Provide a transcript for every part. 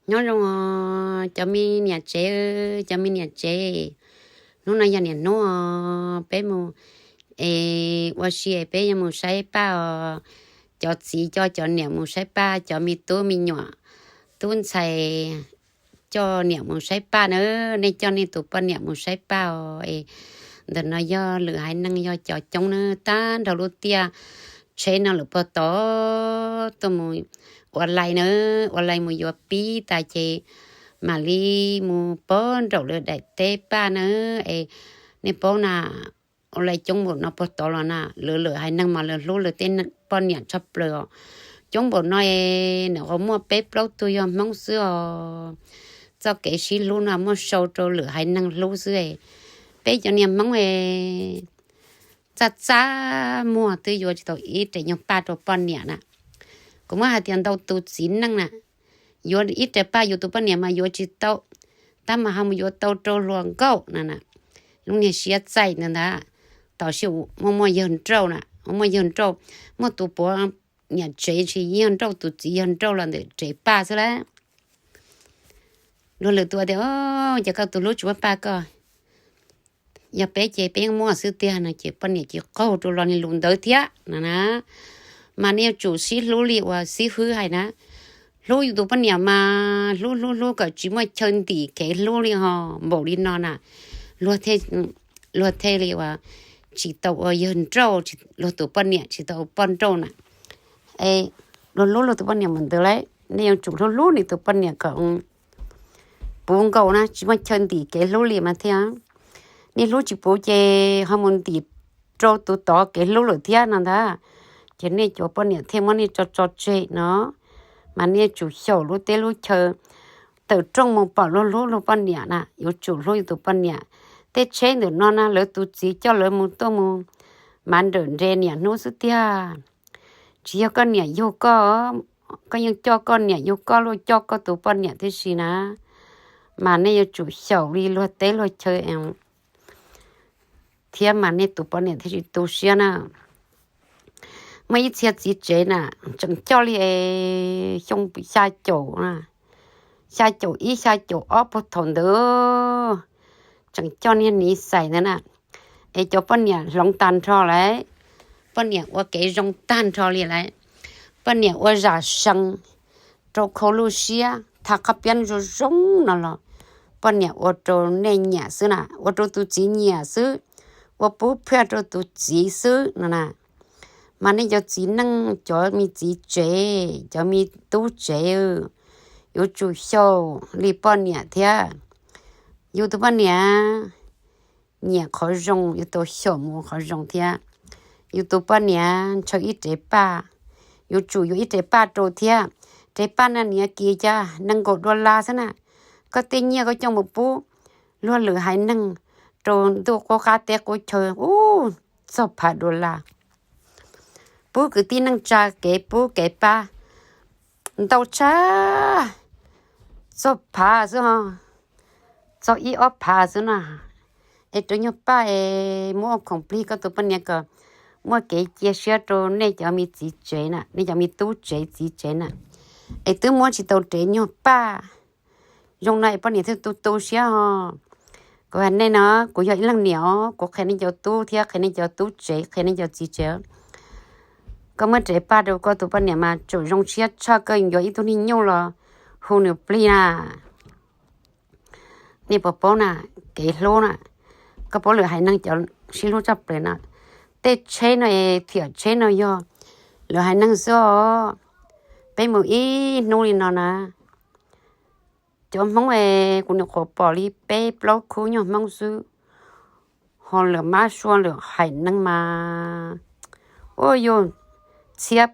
Nyob zoo os cov me niam tsev, cov me niam tsev, hnub no yog niam hnub os, peb mus es ua si es peb yuav mus saib paj os. Cov txiv coj cov niam mus saib paj, cov me tub me nyuam, tub ntxhais coj niam mus saib paj na, nej coj nej tus poj niam mus saib paj os. Es ntawm no yog lwm haiv neeg yog cov coob na, tag nrho lub tiaj tsheb no lawm puag tod tuaj mus ua lais na, ua lais mus yuav pib tas ces mam li mus pog nraum lawv daim teb paj na. Es nej paub na, ua lais coob npaum no puag tod los na, lawv lwm haiv neeg mas lawv hlub lawv tej poj niam tshaj plaws os. Coob npaum no es nws qhov muaj peb plaub tug yog Hmoob xwb os. Txoj kev sib hlub no muaj sau rau lwm haiv neeg hlub xwb. Peb cov niag Hmoob es txaj txaj muag twb yuav tsis tau ib rev nyuag paj rau poj niam na. Kuv muab hais tias ntau tus txiv neej na, yuav ib rev paj yus tus poj niam mas yuav tsis tau, tab mas ho mus yuav tau rau hluas nkauj na. Lub niag siab txaij ntawd ntag, tam sim muaj muaj yawg nrauj na, muaj muaj yawg nrauj, muaj tus puav niam tsev tsis yog nrauj, tus txiv yog nrauj los ntawm rev paj xwb lawm. Luag lwm tus tias, ces koj tus hlub tsis muab paj koj, yog peb ces peb yeej muaj xwb tiag no ces poj niam ces qaug rau lo niag lus ntawd thiab no na. Mas nej yuav tsum sib hlub li uas xib hwb hais na, hlub yus tus poj niam mas hlub hlub hlub kom tsis muaj chaw ntim kev hlub li ho npaum li no na, luag thiaj li uas tsis tau ua yawg nrauj, luag tus poj niam tsis tau ua poj nrauj na. Es luag hlub luag tus poj niam mas ntawd lauj, nej yuav tsum hlub hlub nej tus poj niam kom puv nkaus na, tsis muaj chaw ntim kev hlub li mas thiaj. Nej hlub tsis puv ces ho mus ntim rau tus tod kev hlub lawm thiab no ntag. Ces nej cov poj niam thiaj muab nej tso tso tseg no. Mas nej yuav tsum xyaum lub teb lub chaw, tawm rooj mus pom luag hlub luag poj niam na, yuav tsum hlub yus tus poj niam. Tej tsheb ntawm no na lawv tus txiv coj lawv mus tuaj mus mav nrawm nres niam hnub xwb tiag. Tsis yog koj niam yug koj, koj yeej coj koj niam yug koj luaj coj koj tus poj niam tib si na. Mas nej yuav tsum xyaum li luag teb luag chaw thiab mas nej tus poj niam thiaj tsis tu siab na. Muaj ib txhia txiv tsev na, tseem coj li xyoo xya caum, xya caum ib xya caum ob puag thaum ntawd, tseem coj niag niv xais ntawd na. Es cov poj niam hloov tag nrho lawm, poj niam ua kev zoo tag nrho li lawm. Poj niam ua zam sees rau khau lub siab, tha qhov piab zoo zoo no los poj niam ua rau nej nyiam xwb na, ua rau tus txiv nyiam xwb, ua pub phiaj rau tus txiv xwb no na. Mas nej cov txiv neej, cov me txiv tsev, cov me tub tsev, yuav tsum xyaum li poj niam thiab. Yus tus poj niam nyiam qhov zoo yuav tau xyaum mus qhov zoo thiab. Yus tus poj niam ntshaw ib rev paj, yuav tsum yuav ib rev paj rau thiab. Rev paj na niam kis cas nees nkaum dollar xwb na. Koj tej nyiaj koj coj mus pub luag lwm haiv neeg rau ntuj qub qab teb qub chaw, ub, txog phav dollar. Pub kwv tij neej tsa kev pub kev pab ntau tshaj, txog phav xwb ho, txog ib ob phav xwb na. Es rau nyuag paj es muab ua khoom plig koj tus poj niam kom muaj kev cia siab rau nej cov me txiv tsev na, nej cov me tub tsev txiv tsev na. Es twb muab tsis tau rev nyuag paj zoo no es poj niam thiaj tu tu siab ho. Kuv hais nej no, kuv yog ib leej niam os, kuv qhia nej cov tub thiab qhia nej cov tub tsev, qhia nej cov txiv tsev. Koj muab rev paj rau koj tus poj niam mas tsum zoo siab tshaj koj yuav ib tug niag nyuj los hu nws plig na. Nej puas paub na, kev hlub na, koj paub lwm haiv neeg cov sib hlub tshaj plaws na. Tej tsheb no es thiam tsheb no yog lwm haiv neeg xwb os. Peb mus ib hnub li no na, cov Hmoob es kuv nyuam qhuav pom li peb plaub khub nyuag Hmoob xwb, ho lwm mab sua lwm haiv neeg mas ua yus txhiab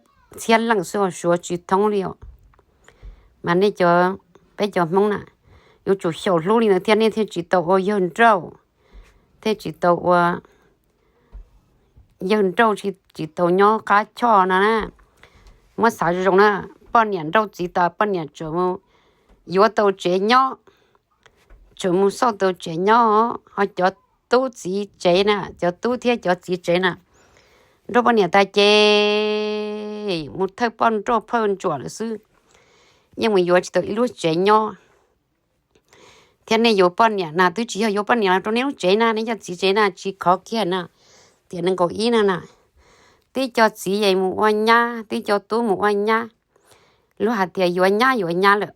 leej xwb os, suav tsis thoob li os. Mas nej cov, peb cov Hmoob na, yuav tsum xyaum hlub li ntawd thiab nej thiaj tsis tau ua yawg nrauj, thiaj tsis tau ua yawg nrauj, tsis tau nyob qab choj no na. Muab xav zoo na, poj niam nrauj txiv tas poj niam tseem mus yuav tau tsev nyob, tseem mus xauj tau tsev nyob, ho cov tub txiv tsev na, cov tub thiab cov txiv tsev na, nrauj poj niam tas ces mus thawj poj nrauj phawj ntsuam lawm xwb. yeej mus yuav tsis tau ib lub tsev nyob. Thiab nej yuav poj niam na twb tsis yog yuav poj niam los rau nej lub tsev na, nej cov txiv tsev na tsis khov kiag na. Tiam nees nkaum ib no na, tib co txiv es mus ua nyab, tib co tub mus ua nyab. Luag hais tias yuav nyab yuav nyab lawm,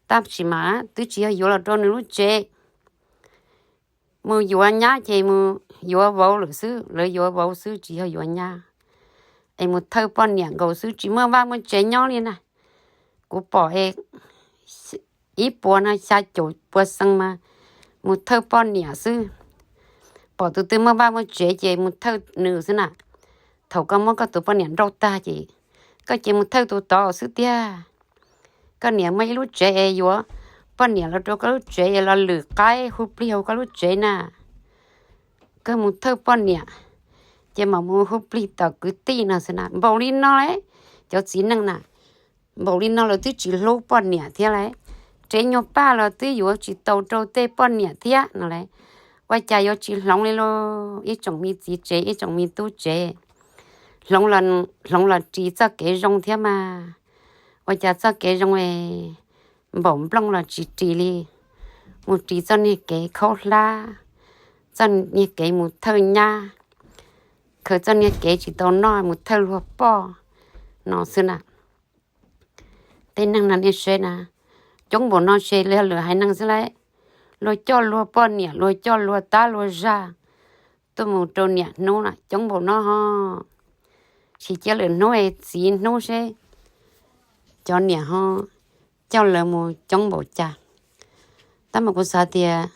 tab sis mas twb tsis yog yuav los rau nws lub tsev. Mus yuav nyab ces mus yuav vauv lawm xwb, lawv yuav vauv xwb tsis yog yuav nyab. Es mus thawj poj niam nkaus xwb tsis muaj vaj muaj tsev nyob li na. Kuv pom es ib puas no xya caum puas xees mas mus thawj poj niam xwb. Pom tus twg muaj vaj muaj tsev ces mus thawj nws xwb na. Thaum koj muab koj tus poj niam nrauj tag ces koj cia mus thawj tus tod xwb tiag. Koj niam muaj ib lub tsev es yuav poj niam los rau koj lub tsev es los lwm qaib hu plig hauv koj lub tsev na. Koj mus thawj poj niam ces mam mus hu plig tom kwv tij no xwb na. Npaum li no li, cov txiv neej na, npaum li no lawv twb tsis hlub poj niam thiab lauj. Tsev nyuag paj los twb yuav tsis tau rau tej poj niam thiab no lauj. Ua cas yuav tsis hloov li lauj ib tsoom me txiv tsev ib tsoom me tub tsev? Hloov los ris txoj kev zoo thiab mas. Ua cas txoj kev zoo es npaum nplooj los tsis ris li, mus ris txoj niag kev khaub hlab, txoj niag kev mus thawj nyab, khaws txoj niag kev tsis tau noj mus thawj luag poj no xwb na. Tej neeg no nej saib na, coob npaum no ces yog lwm haiv neeg xwb lauj. Luag coj luag poj niam, luag coj luag tab luag zag tuaj mus rau niam hnub na, coob npaum no ho. Tsis cia lwm hnub es txiv hnub seb cov niam ho coj lawv mus coob npaum cas. Tab mas kuv xav tias,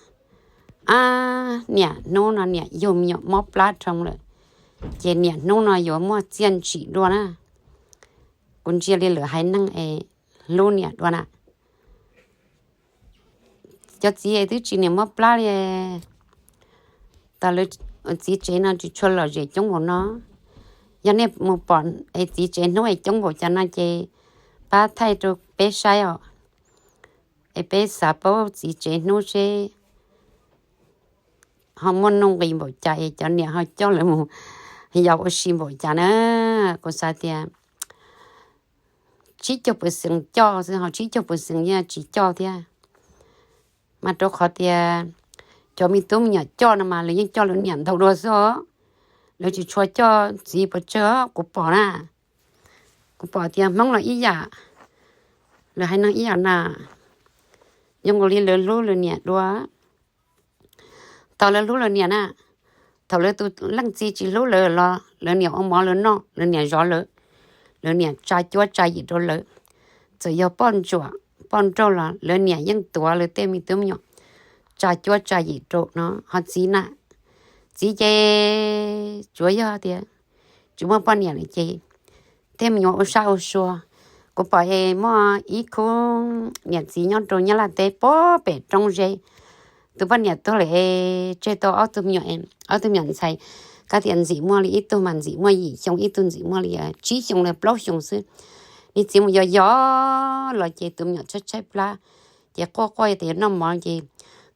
ab, niam hnub no niam yug me nyuam mob plab rhoo lawm, ces niam hnub no yuav muaj txiaj ntsim dua na. Kuv ntsia li lwm haiv neeg es hlub niam dua na. Cov txiv twb tsis niam mob plab li, tas lawv txiv tsev no tsis tshua lom zem coob npaum no. Yog nej mus pom es txiv tsev hnub es coob npaum cas no ces pab thaij rau peb saib os, es peb xav paub txiv tsev hnub seb ho muaj nuj nqis npaum cas es cov niam ho coj lawv mus yos ua si npaum cas na. Kuv xav tias tsib caug pawv xees coj xwb ho tsib caug pawv xees yeej tsis coj thiab. Mas rau qhov tias cov me tub me nyuam coj no mas lawv yeej coj lawv niam ntau dua xwb os, lawv tsis tshua coj txiv pov tseg. Kuv pom na, kuv pom tias Hmoob los ib yam, lawv haiv neeg ib yam na, zoo nkaus li lawv hlub lawv niam dua. Thaum lawv hlub lawv niam na, thaum lawv tus leej txiv tsis hlub lawv los lawv niam ua mov lawv noj, lawv niam zov lawv, lawv niam tsa cuab tsa yim rau lawv. Txawm yog poj ntsuam poj nraug los lawv niam yeej tuav lawv tej me tub me nyuam tsa cuab tsa yim rau no. Ho txiv na, txiv ces tsuav yog tias tsis muaj poj niam lawm ces tej me nyuam ua sab ua sua. Kuv pom es muaj ib khub niam txiv nyob rau Nyab Laj teb puag pem roob zeb, tus poj niam tuag lawm es tseg tau ob tug me nyuam, ob tug me nyuam ntxhais, kav tias ntxim muaj li ib tug mas ntxim muaj yim xyoo, ib tug ntxim muaj li tsib xyoo los plaub xyoo xwb. Niag txiv mus yos yos los ces tus me nyuam tshaib tshaib plab, ces quaj quaj tias yuav noj mov ces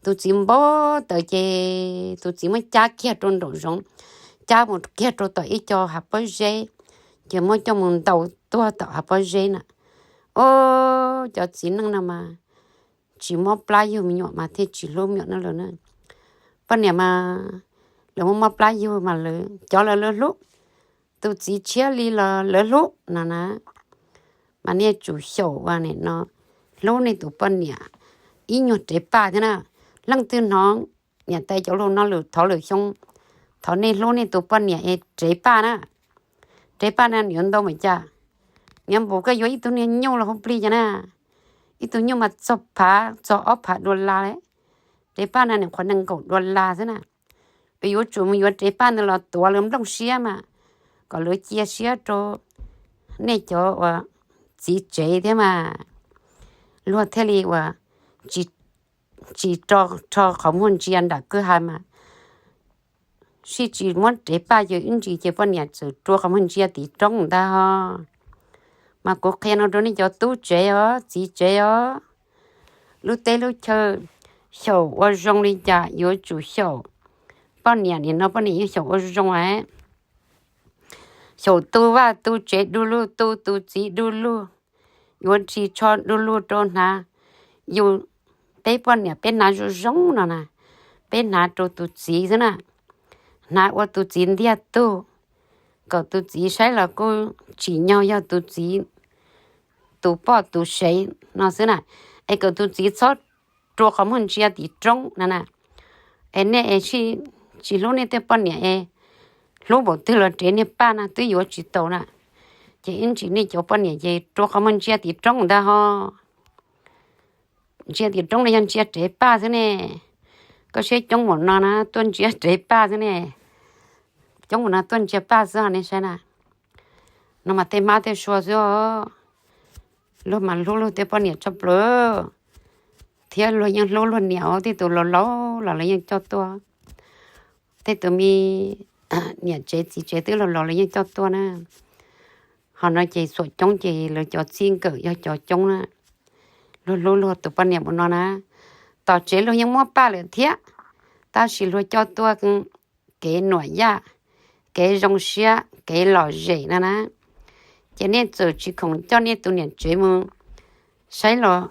tus txiv npau taws ces tus txiv muab cab kiag rau nraum zoov, cab mus kiag rau tom ib co hav pob zeb, ces muab coj mus ntaus tuag tom hav pob zeb na. Os, cov txiv neej no mas tsis mob plab yug me nyuam mas thiaj tsis hlub me nyuam no lawm na. Poj niam mas lawv muaj mob plab yug mas lawv cov lawv lawv hlub, tus txiv tshiab li los lawv hlub no na. Mas nej tsum xyaum ua nim no, hlub nej tus poj niam ib nyuag rev paj thiab na. Leej twg hnov niam tais cov lus no lwm thov lwm xyoo, thov nej hlub nej tus poj niam es rev paj na. Rev paj na nws yuav ntau npaum cas? Nyiav npus koj yuav ib tug niag nyuj los hu plig cas na, ib tug nyuj mas txog phav txog ob phav dollar li. Rev paj na nws qhuav nees nkaum dollar xwb na. Yuav tsum mus yuav rev paj ntawd los tuav lawv nplooj siab mas, kom lawv cia siab rau nej cov uas txiv tsev thiab mas, luag thiaj li uas tsis rho qhov muag ntsia nram kwj ha mas. Sib tsis muab rev paj ces ib ntsis ces poj niam txawm rua qhov muag ntsia tiv roob ntag ho. Mas kuv qhia no rau nej cov tub tsev os txiv tsev os, lub teb lub chaw xyaum ua zoo li cas yuav tsum xyaum. Poj niam nim no poj niam yeej xyaum ua zoo es xyaum tu vaj tu tsev du lug, tu tus txiv du lug, yuav ris tsho du lug rau hnav. Yus, peb poj niam peb hnav zoo zoo no na, peb hnav rau tus txiv xwb na, hnav ua tus txiv ntiag tug, kom tus txiv saib los kuj tsim nyog yog tus txiv tus poj tus sev no xwb na, es kom tus txiv txhob rua qhov muag ntsia tim roob na na. Es nej es tsis hlub nej tej poj niam es hlub npaum twg los rev niag paj na twb yuav tsis tau na. Ces ib ntsis nej cov poj niam ces rua qhov muag ntsia tim roob ntag ho. Ntsia tim roob no yog ntsia rev paj xwb ne. Koj siab coob npaum no na tuaj ntsia rev paj xwb ne. Coob npaum no tuaj ntsia paj xwb ho nej saib na. No mas tej hmab tej sua xwb os. Luag mas hlub luag tej poj niam tshaj plaws, thiab luag yeej hlub luag niam os. Tej tus laus laus los lawv yeej coj tuaj, tej tus me niam tsev txiv tsev twb laus laus lawv yeej coj tuaj na. Ho no ces xuam coob ces lawv cov txij nkawm yog cov coob na. Luag hlub luag tus poj niam npaum no na, tom tsev luag yeej muab paj lawm thiab, tab sis luag coj tuaj kev nuam yaj, kev zoo siab, kev lom zem no na. Ces nej txawm tsis khoom coj nej tus niam tsev mus saib los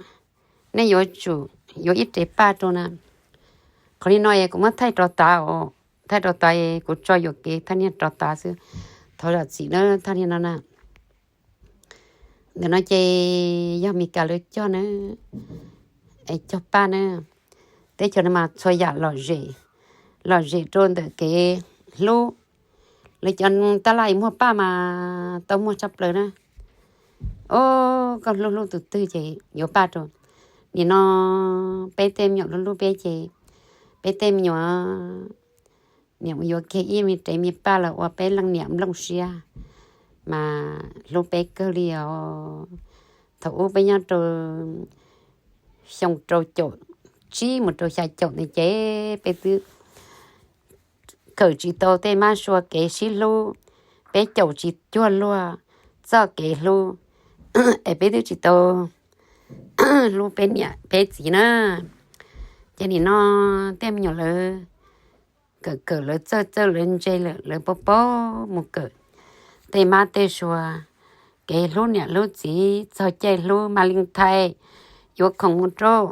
nej yuav tsum yuav ib rev paj rau na. Qhov li no es kuv muab thaij rov tav os, thaij rov tav es kuv tso yuam kev thaj niag rov tav xwb. Thov zam txim na thaj niag no na. Ntawm no ces yog Mes Kas lawv cog na, es cog paj na. Teb chaws no mas txhua yam lom zem, lom zem rau ntawm kev hlub. Lawv cov tab laj muag paj mas tau muag tshaj plaws na. Os, koj hlub hlub tus twg ces yuav paj rau. Nim no peb tej me nyuam hlub hlub peb ces peb tej me nyuam niam mus yuav kiag ib me rev me paj los ua peb leej niam nplooj siab, mas hlub peb kawg li os. Thaum ub peb nyob rau xyoo rau caum tsib mus rau xya caum ntawd ces peb twb kawm tsis tau tej mab sua kev sib hlub, peb caum tsis cuag luag txoj kev hlub, es peb twb tsis tau hlub peb niam peb txiv na. Ces nim no tej me nyuam lawv kawm kawm lawv txawj txawj lawv ntse lawm lawv paub paub mus kawm tej mab tej sua, kev hlub niam hlub txiv txog caij hlub mas leej thaij yuav khoom mus rau